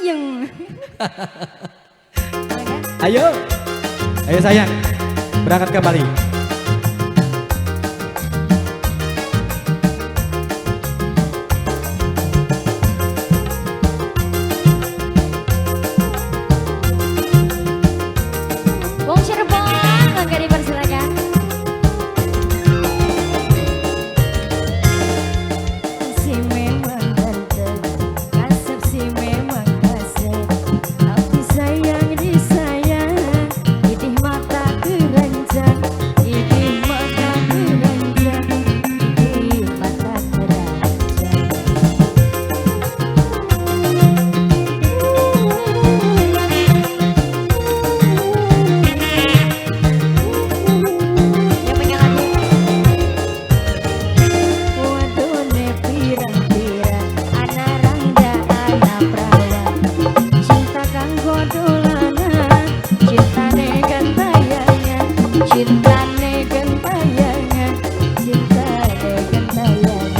Sayang. Ayo. Ayo sayang. Berangkat kembali. Wong Cirebon, mangga dipersilakan. Si memang ganteng, kasep si memang kasep, tapi sayang disayang, idih mata keranjang, idih mata keranjang, idih mata keranjang. Yang pegang lagu. Wadone pirang-pirang, ana rangda ana prawan, cinta kanggo dolanan, cintane gentayangan, cintane gentayangan, cintane gentayangan.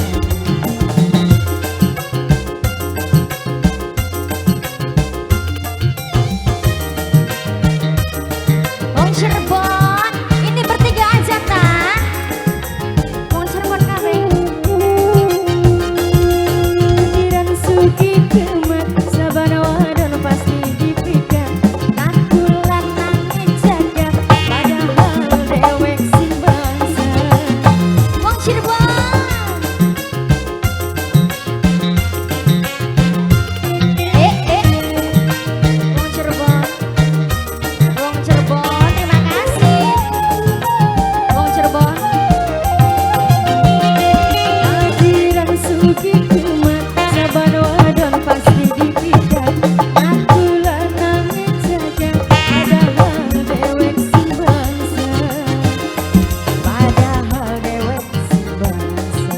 Wong Cirebon, ini bertiga aja ta? Wong Cirebon kabeh. Pikiran suki kemat, saban wadon pasti dipikat. Aku lanang jaga, padahal dewek sing bangsa. Wong Cirebon. Eh eh. Wong Cirebon. Wong Cirebon, terima kasih. Wong Cirebon. Kehadiran suki kemat, saban wadon pasti dipikat. Aku lanang jaga, padahal dewek sing bangsa. Padahal dewek sing bangsa.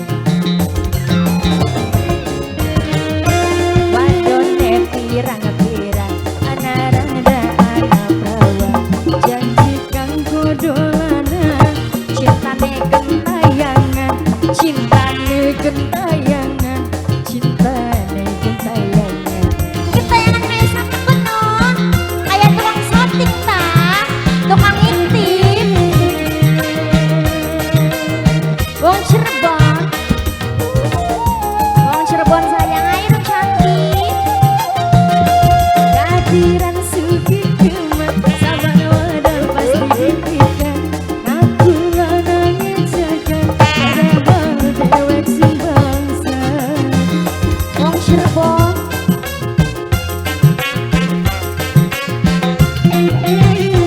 Wadone pirang-pirang, ana rangda ana prawan, janji kanggo dolanan, cintane gentayangan, cintane gentayangan, cintane gentayangan. Gentayangan kayak siapa kono? Kayak tukang syuting ta? Tukang intip. Wong Cirebon. Wong Cirebon sayang, ayo dong cantik. Kehadiran suki kemat, saban wadon pasti dipikat. Aku lanang jaga, padahal dewek sing bangsa. Wong Cirebon.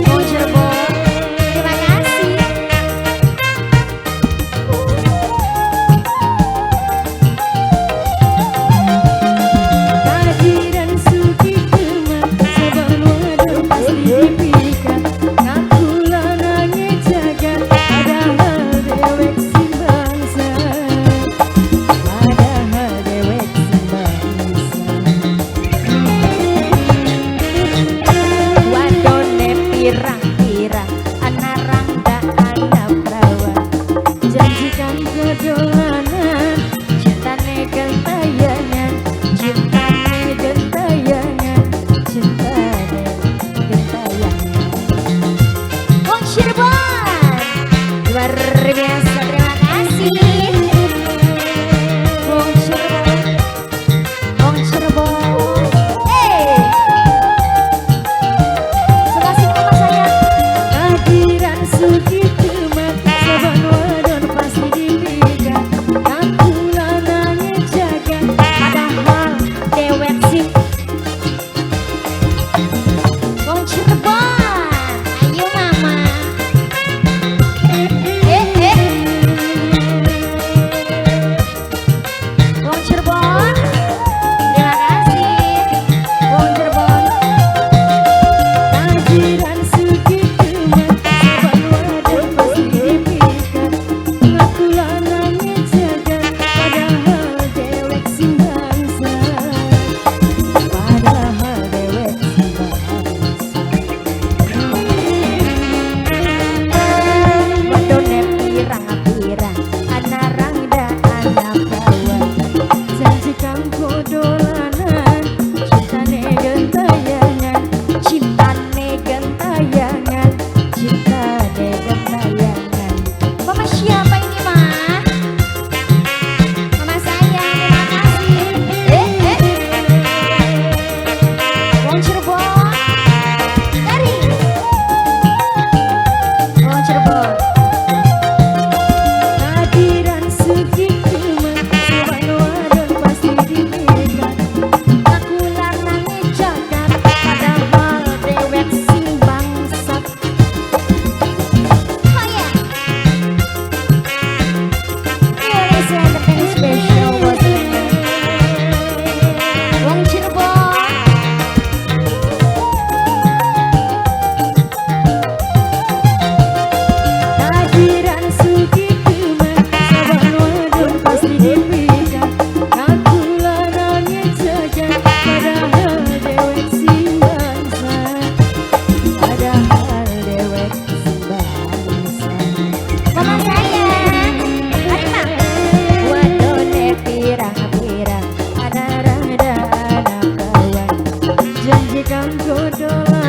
Wong Cirebon, terima kasih. Kehadiran suki kemat, saban wadon pasti dipikat. Aku lanang jaga, padahal dewek sing bangsa. Padahal dewek sing bangsa. Wadone pirang-pirang, ana rangda ana prawan, janji kanggo dolanan, cintane gentayangan, cintane gentayangan, cintane gentayangan. Wong Cirebon, luar biasa, terima kasih. Wong Cirebon, Wong Cirebon, eh. Sebelah sini mama sayang. Kanggo dolanan.